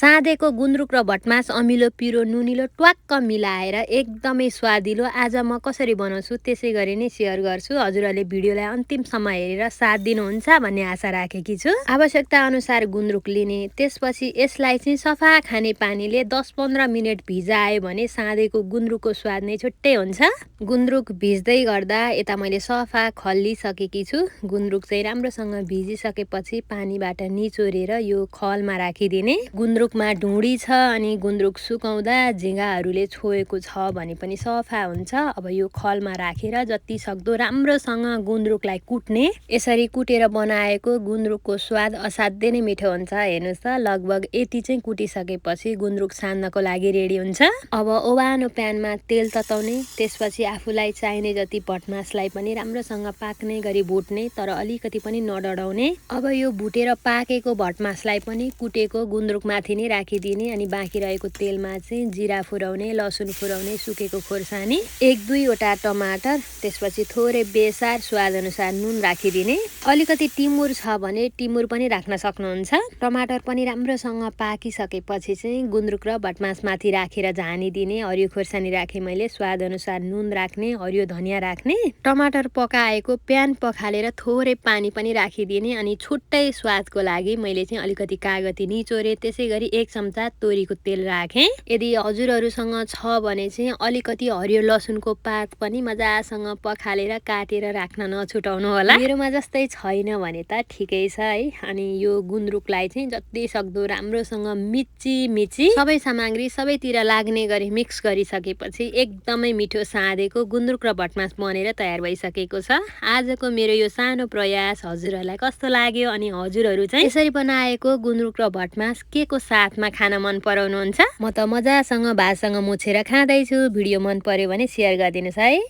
साँधेको गुन्द्रुक र भटमास अमिलो पिरो नुनिलो ट्वाक्क मिलाएर एकदमै स्वादिलो आज म कसरी बनाउँछु त्यसै गरी नै सेयर गर्छु। हजुरहरूले भिडियोलाई अन्तिमसम्म हेरेर साथ दिनुहुन्छ भन्ने आशा राखेकी छु। आवश्यकता अनुसार गुन्द्रुक लिने, त्यसपछि यसलाई चाहिँ सफा खाने पानीले 10-15 मिनट भिजायो भने साँधेको गुन्द्रुकको स्वाद नै छुट्टै हुन्छ। गुन्द्रुक भिज्दै गर्दा यता मैले सफा खल्लिसकेकी छु। गुन्द्रुक चाहिँ राम्रोसँग भिजिसकेपछि पानीबाट निचोरेर यो खलमा राखिदिने। गुन्द्रुकमा ढुँडी छ अनि गुन्द्रुक सुकाउँदा झिँगाहरूले छोएको छ भने पनि सफा हुन्छ। अब यो खलमा राखेर जति सक्दो राम्रोसँग गुन्द्रुकलाई कुट्ने। यसरी कुटेर बनाएको गुन्द्रुकको स्वाद असाध्यै नै मिठो हुन्छ। हेर्नुहोस् त, लगभग यति चाहिँ कुटिसकेपछि गुन्द्रुक छान्नको लागि रेडी हुन्छ। अब ओभानो प्यानमा तेल तताउने, त्यसपछि आफूलाई चाहिने जति भटमासलाई पनि राम्रोसँग पाक्ने गरी भुट्ने, तर अलिकति पनि नडढाउने। अब यो भुटेर पाकेको भटमासलाई पनि कुटेको गुन्द्रुक माथि नै राखिदिने अनि बाँकी रहेको तेलमा चाहिँ जिरा फुराउने, लसुन फुराउने, सुकेको खोर्सानी, 1-2वटा टमाटर, त्यसपछि थोरै बेसार, स्वाद अनुसार नुन राखिदिने। अलिकति टिमुर छ भने टिमुर पनि राख्न सक्नुहुन्छ। टमाटर पनि राम्रोसँग पाकिसकेपछि चाहिँ गुन्द्रुक र भटमास माथि राखेर झानिदिने। हरियो खोर्सानी राखेँ मैले, स्वाद अनुसार नुन राख्ने, हरियो धनियाँ राख्ने। टमाटर पकाएको प्यान पखालेर थोरै पानी पनि राखिदिने अनि छुट्टै स्वादको लागि मैले चाहिँ अलिकति कागती निचोरे, त्यसै गरी 1 चम्चा तोरीको तेल राखेँ। यदि हजुरहरूसँग छ भने चाहिँ अलिकति हरियो लसुनको पात पनि मजासँग पखालेर काटेर राख्न नछुटाउनु होला। मेरोमा जस्तै छैन भने त ठिकै छ है। अनि यो गुन्द्रुकलाई चाहिँ जति सक्दो राम्रोसँग मिची सबै सामग्री सबैतिर लाग्ने गरी मिक्स गरिसकेपछि एकदमै मिठो साँधेको गुन्द्रुक र भटमास बनेर तयार भइसकेको छ। आजको मेरो यो सानो प्रयास हजुरहरूलाई कस्तो लाग्यो अनि हजुरहरू चाहिँ यसरी बनाएको गुन्द्रुक र भटमास के को साथमा खान मन पराउनुहुन्छ? म त मजासँग भातसँग मुछेर खाँदैछु। भिडियो मन पर्यो भने सेयर गरिदिनुहोस् है।